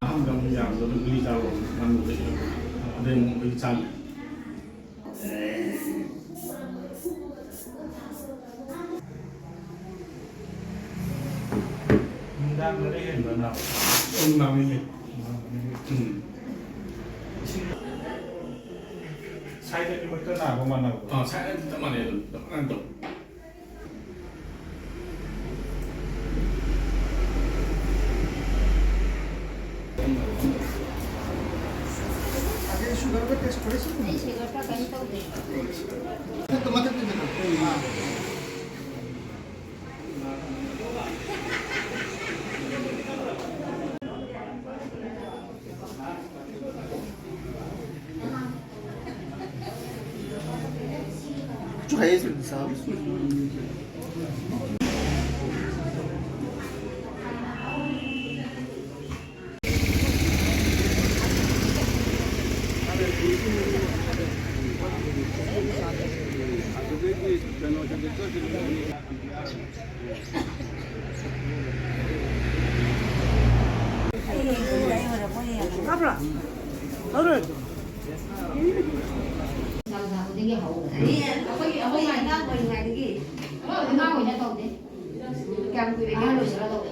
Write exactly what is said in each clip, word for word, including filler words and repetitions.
ꯑꯍꯥꯟꯕ ꯑꯃꯨꯛ ꯌꯥꯝꯕꯗ ꯒꯨꯂꯤ ꯆꯥꯔꯣ, ꯉꯥꯡꯕꯗ ꯑꯗꯩ ꯑꯃꯨꯛ ꯒꯨꯂꯤ ꯆꯥꯔꯦ꯫ ꯅꯥꯕꯗ ꯍꯦꯟꯕ꯭ꯔꯥ ꯅꯥꯕ? ꯎꯝ, ꯅꯥꯕ ꯍꯦꯜꯂꯦ꯫ ꯅꯥꯕꯗ ꯍꯦꯜꯂꯦ꯫ ꯎꯝ꯫ ꯏꯁꯤꯡ side ꯑꯅꯤꯃꯛꯇ ꯅꯥꯕ ꯃꯥꯟꯅꯕ꯭ꯔꯣ? ꯑꯥ, side ꯑꯅꯤ ꯆꯞ ꯃꯥꯟꯅꯩ ꯑꯗꯨꯝ, ꯆꯞ ꯃꯥꯟꯅꯅ ꯇꯧ꯫ ꯑꯗꯩ sugar ꯒ test ꯇꯧꯔꯦ, ꯁꯤ ꯑꯩ sugar ꯒ ꯀꯩꯝ ꯇꯧꯗꯦ꯫ ꯃꯊꯛꯇ, ꯃꯊꯛꯇ ꯃꯊꯛꯇ꯫ ꯑꯥ꯫ ꯆꯥꯎꯖꯥꯕꯗꯒꯤ ꯍꯧꯕꯅꯦ꯫ ꯑꯩꯈꯣꯏꯒꯤ, ꯑꯩꯈꯣꯏ ꯑꯉꯥꯡ ꯑꯣꯏꯔꯤꯉꯩꯗꯒꯤ ꯑꯉꯥꯡ ꯑꯣꯏꯅ ꯇꯧꯗꯦ꯫ ꯀꯌꯥꯝ ꯀꯨꯏꯔꯒꯦ ꯂꯣꯏꯁꯤꯜꯂ ꯇꯧꯕ?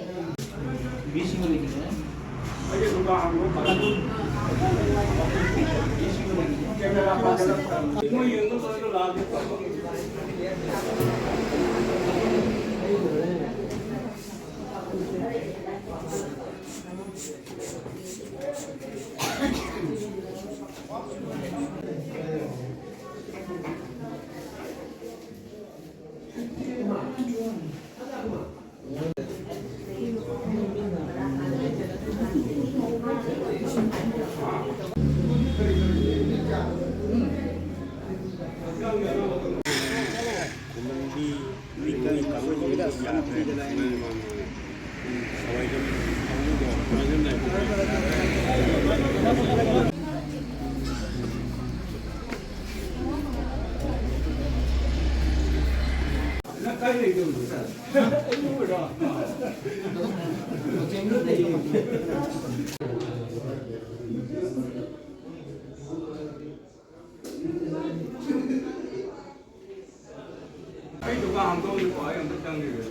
ꯑꯩ ꯗꯨꯀꯥꯟ ꯍꯥꯡꯗꯣꯛꯑꯝꯃꯤꯀꯣ, ꯑꯩ ꯑꯝꯇ ꯆꯪꯈꯤꯒꯦ꯫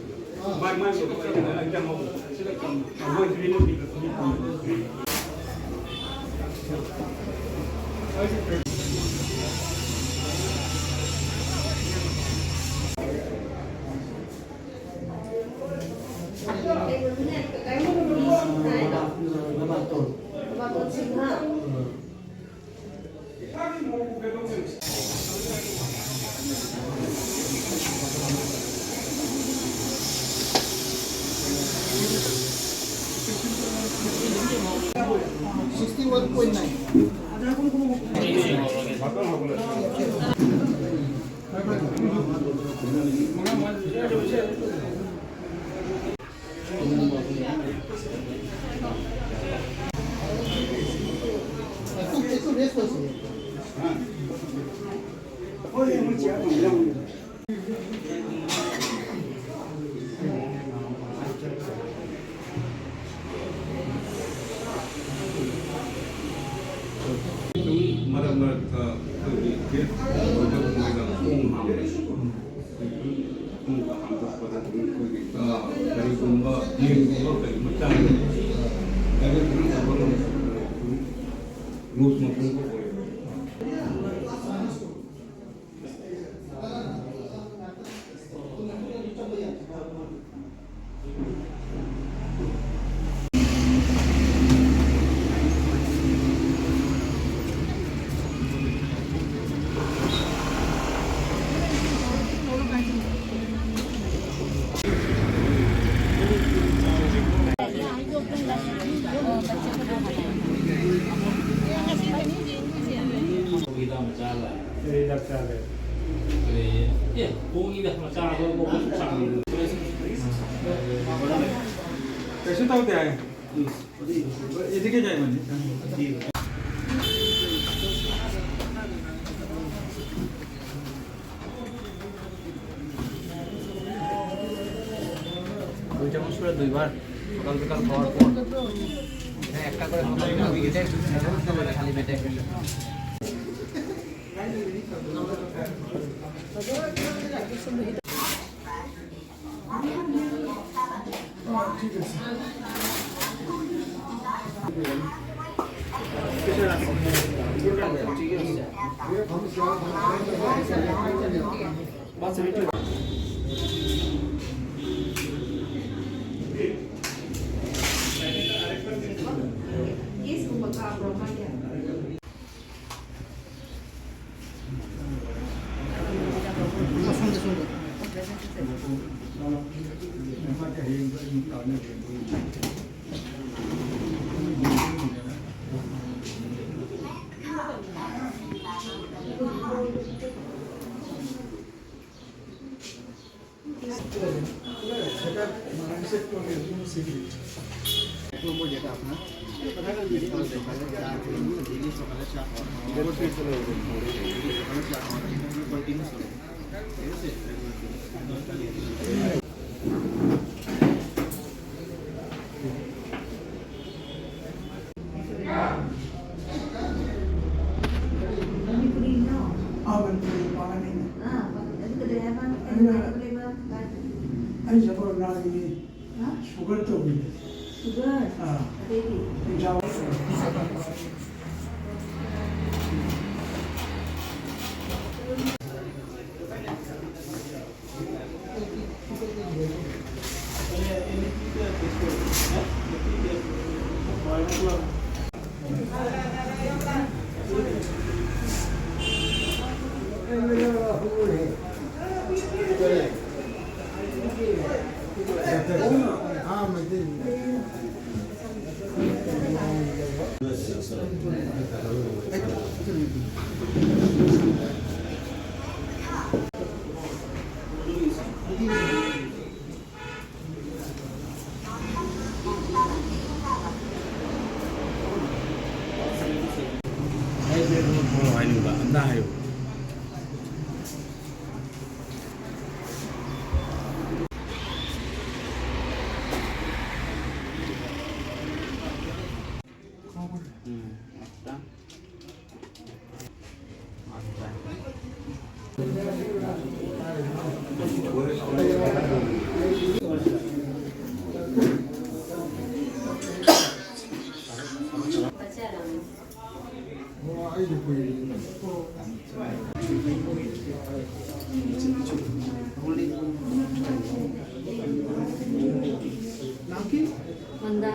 Sixty one point nine. ꯃꯔꯛ ꯃꯔꯛꯇ ꯑꯩꯈꯣꯏꯒꯤ ꯒꯦꯠ ꯑꯣꯏꯕ ꯃꯣꯏꯅ ꯊꯣꯡ ꯍꯥꯡꯕ, ꯊꯣꯡ ꯍꯥꯡꯗꯣꯛꯄꯗ ꯑꯗꯨꯝ ꯑꯩꯈꯣꯏꯒꯤ ꯉꯥ, ꯀꯔꯤꯒꯨꯝꯕ, ꯌꯦꯟꯒꯨꯝꯕ ꯀꯔꯤꯒꯨꯝꯕ ꯆꯥꯔꯒꯗꯤ ꯗꯥꯏꯔꯦꯛ ꯑꯗꯨꯝ ꯇꯧꯕ ꯉꯝꯕ, ꯑꯗꯨꯝ ꯔꯨꯜꯁ ꯃꯄꯨꯡ ꯑꯣꯏꯌꯦꯕ꯫ ꯍꯤꯗꯥꯛ ꯆꯥꯔꯦ꯫ ꯑꯦ, ꯍꯣꯡꯉꯤꯗ, ꯃꯆꯥ ꯑꯩꯈꯣꯏ ꯁꯨꯛ ꯁꯥꯡꯉꯤ꯫ ꯀꯩꯁꯨ ꯇꯧꯗꯦ ꯍꯥꯏ꯫ ꯎꯝ꯫ ꯏꯗꯤ ꯀꯩ ꯀꯩ ꯃꯅꯤ? দুই চামচ করে দুইবার, সকাল বিকাল খাওয়ার পর। এটা একটা করে খালি পেটে, খালি পেটে। এক নম্বর যেটা আপনার, মেডিকেল দেখা যায়, চা খেয়ে ডেইলি সকালে চা খাওয়া, সকালে চা খাওয়া, কন্টিনিউ চলে, ঠিক আছে? ꯑꯩ ꯁꯨꯒꯔ ꯇꯧꯕꯤꯗꯦ꯫ ꯁꯨꯒꯔ? ꯑꯥ꯫ ꯑꯇꯩꯗꯤ? ꯍꯥꯏꯅꯤꯡꯕ ꯑꯝꯇ ꯍꯥꯏꯌꯨ꯫ ꯅꯥꯝꯀꯤ? ꯃꯟꯗꯥ꯫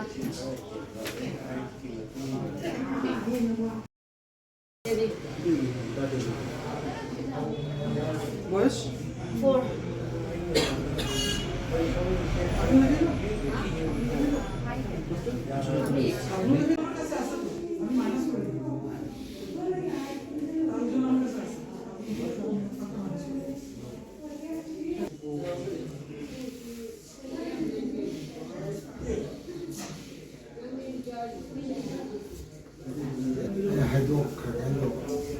ꯕꯣꯏꯁ? ꯐꯣꯔ꯫ ꯑꯩ ꯍꯥꯏꯗꯣꯛꯈ꯭ꯔꯒꯦ, ꯍꯥꯏꯗꯣꯛꯈ꯭ꯔꯒꯦ꯫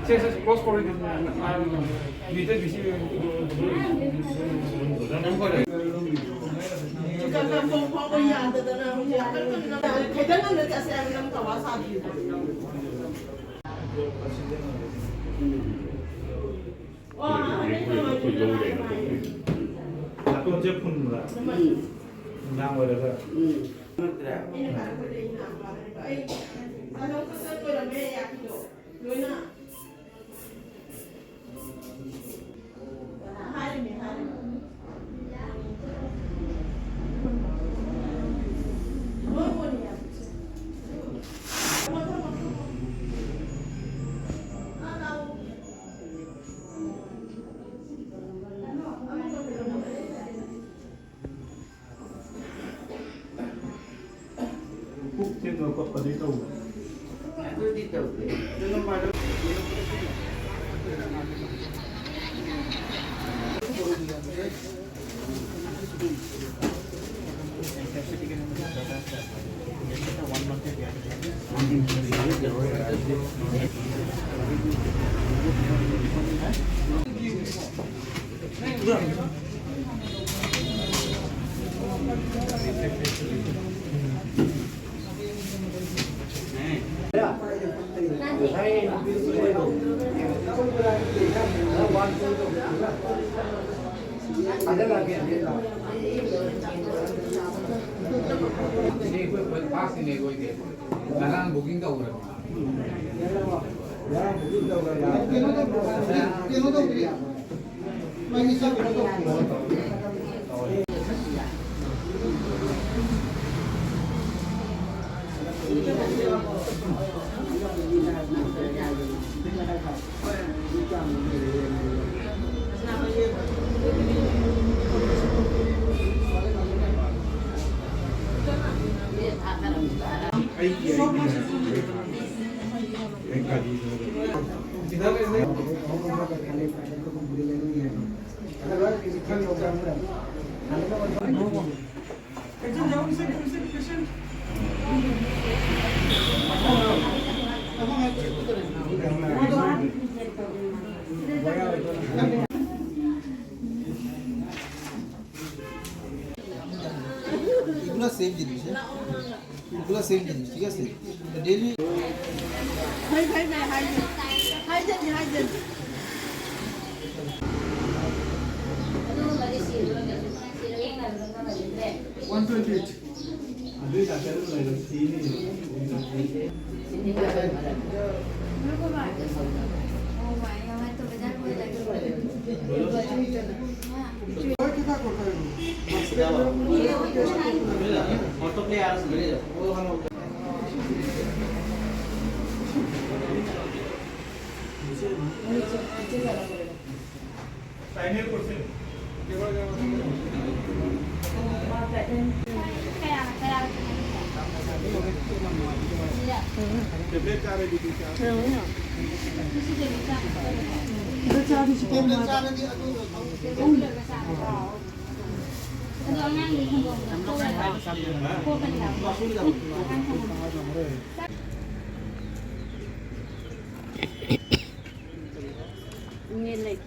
শেষ, শেষ, ক্লোজ করে দিন। ꯈꯤꯇꯪ ꯉꯟꯅ ꯆꯠꯁꯦ ꯍꯥꯏꯕ ꯅꯪ ꯀꯋꯥ ꯁꯥꯕꯤꯌꯨ꯫ ꯅꯥꯇꯣꯟꯁꯦ ꯐꯨꯟꯕ꯭ꯔꯥ? ꯎꯝ꯫ ꯅꯨꯡꯗꯥꯡ ꯑꯣꯏꯔꯒ꯫ ꯎꯝ꯫ ꯅꯠꯇ꯭ꯔꯥ? ꯄꯨꯛ ꯊꯤꯟꯕ ꯈꯣꯠꯄꯗꯤ ꯇꯧꯕ꯭ꯔꯥ? ꯑꯗꯨꯗꯤ ꯇꯧꯗꯦ꯫ ꯑꯗꯨ ꯅꯣꯡ ꯐꯥꯗꯣꯛ ꯁꯤ ꯑꯩꯈꯣꯏ ꯐꯥꯔꯁ ꯁꯤꯅꯦ ꯑꯩꯈꯣꯏꯗꯤ꯫ ꯉꯔꯥꯡ ꯕꯨꯀꯤꯡ ꯇꯧꯈ꯭ꯔꯕꯅꯤ꯫ ꯀꯩꯅꯣ ꯇꯧꯗ꯭ꯔꯤ, ꯀꯩꯅꯣ ꯇꯧꯗ꯭ꯔꯤ꯫ ꯃꯥꯒꯤ ꯆꯥꯛ ꯀꯩꯅꯣ ꯇꯧꯗ꯭ꯔꯤ꯫ এগুলো সেম জিনিস, হ্যাঁ? এগুলো সেম জিনিস, ঠিক আছে? ডেইলি। ভাই, ভাই, ভাই, হাই দেন। হাই দেন, হাই দেন। One twenty eight. ꯑꯗꯣ ꯑꯉꯥꯡꯗꯤ ꯁꯪꯒꯣꯝ ꯊꯣꯛꯑꯒ ꯊꯣꯛꯀꯅꯤ ꯍꯥꯏꯕ꯫ ꯏꯪꯉꯦꯟ ꯂꯩ꯫